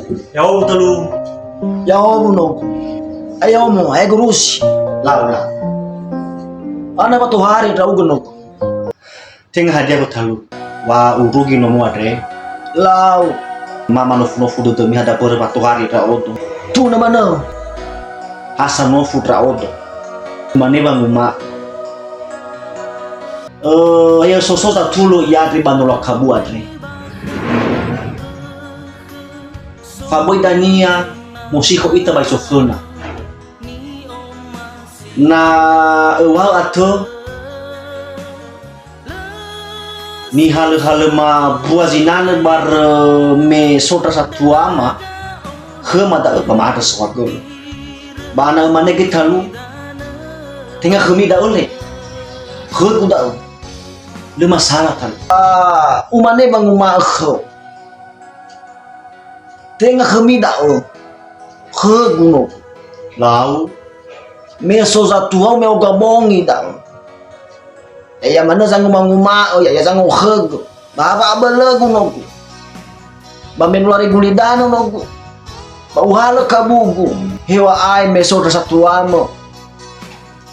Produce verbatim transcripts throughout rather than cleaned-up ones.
Ya'ahowu, Talu. Ya'ahowu, nogu. Ae ya'ahowu, ae gurusi. Lau, lau. Ana ba tohare ndra'ugö, nogu. Tenga hadia, Talu? Wa urugi nomo andre? Lau. Ma manofu-nofu dödömi hadia börö wa tohare ndra'odo? Tuna manö. Ha sanofu ndra'odo. Mane wanguma'ö. Ö, ya so-so zatulö i'andre ba nola kabu andre. Fa böi dania mosikho ita ba zi so föna. Na öŵa'ö atö, nihalö-halöma bua zinanö barö me so ndra satuama, khöma da'ö ba ma'andrö saohagölö. Ba na ömane göi Talu, tenga khömi da'ö le, khögu da'ö, lö masala Talu. Ah, umane wanguma'ö khöu. Tenga khömi da'ö, khögu nogu. Lau. Me so zatuau me oga bongi da'ö. Ya'ia manö zanguma-nguma'ö, ya'ia zangokhögö. Ba wa'abölögu nogu. Ba me no laregu lidanö nogu. Ba uhalö kabugu. Heŵa'ae me so ndra satuamö.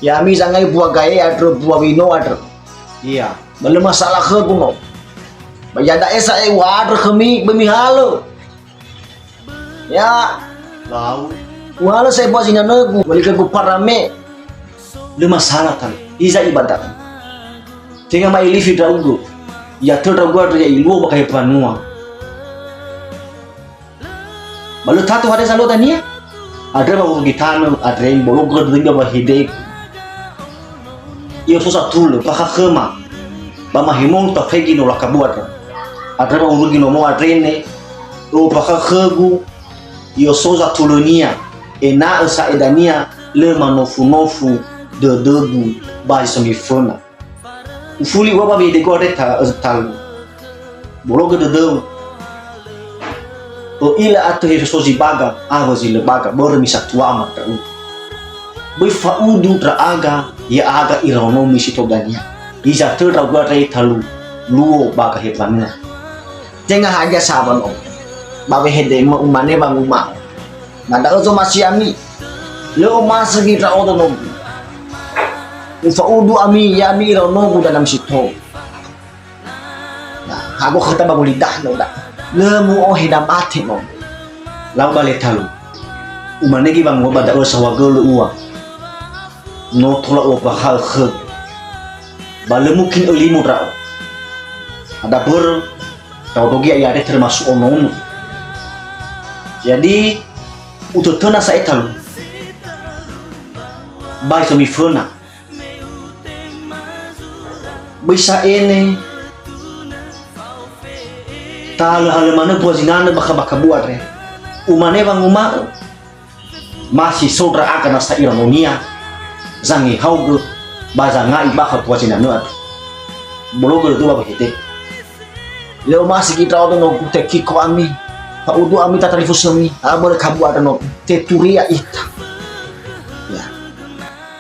Ya'ami zangai bua gae andrö, bua wino andrö. Iya. Ba lö masala khögu no. Ba iada'e sa'ae u'andrö khömi, böi mihalö. Ya. Lau. Uhalö sa'ae bua zinanögu, wali khögu parame. Lö masala Talu. Hiza ibada'ö. Tenga ma'ilifi ndra'ugö. Ya tö ndra'ugö andrö ya iluo ba gahe mbanua. Ba lö tatu hadia zalua dania? Andrö wa urugi tanö, andre ibologö dödömi ba hedegu. I'oso zatulö, bakha khöma, ba mahemolu tafaigi nola kabu andrö. Andrö wa urugi nomo andre ne, ö'ombakha'ö khögu, i'oso zatulönia, ena'ö sa'ae dania lö manofu-nofu dödögu ba zi so miföna. Ufuli ua ba wehedegu andre ta-, Talu. Bologö dödöu. Ö'ila atö he so zi baga, awö zi lö baga, börö me satuama ndra'ugö. Böi fa'udu ndra'aga, ya'aga iraonomi si tou dania. Hiza tö ndra'ugö andre Talu, luo ba gahe mbanua. Tenga hadia sa ba no. Ba wehedemö umane wanguma'ö. Na da'ö zomasi ami. Lö omasi göi ndra'odo nogu. Ufa'udu ami, ya'ami iraonogu danami si tou. Na, hago khöta ba gulidanö da'ö. Lö mu'ohe damate nogu. Lau ba le Talu. Umane göi wanguma'ö ba da'ö saohagölö ua. No tola u'ombakha'ö khögu. Ba lö mungkin ölimu ndra'o. Hadia börö, ndra'odo göi ya'ia andre termasuk ono-ono. Jadi, utötöna sa'ae Talu. Ba zi so miföna. Böi sa'ae ne tahalö-halö manö bua zinanö bakha ba kabu andre. Umane wanguma'ö, ma si so ndra'aga nasa iraononia, zangehaogö, ba zanga'i bakha bua zinanö andrö. Bologö dödöu ba wehede. Lö omasi göi ndra'odo nogu, tekiko ami. Fa'udu ami tatalifusömi, abölö kabu andrö nogu. Teturia ita. Ya.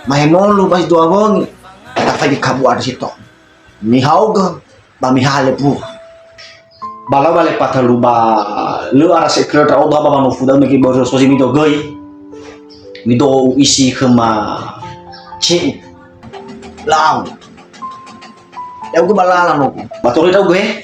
Mahemolu ba zi dua wongi, tafaigi kabu andrö si tou. Mihaogö, ba mihalö bua. Ba lau ba le Talu ba lö ara sekre ndra'odo ba manofu da'ö mege börö so zi mido göi. Mido u'isi khöma ce'u. Lau. Ya'ugö ba lala nogu. Ba toröi ndra'ugö he?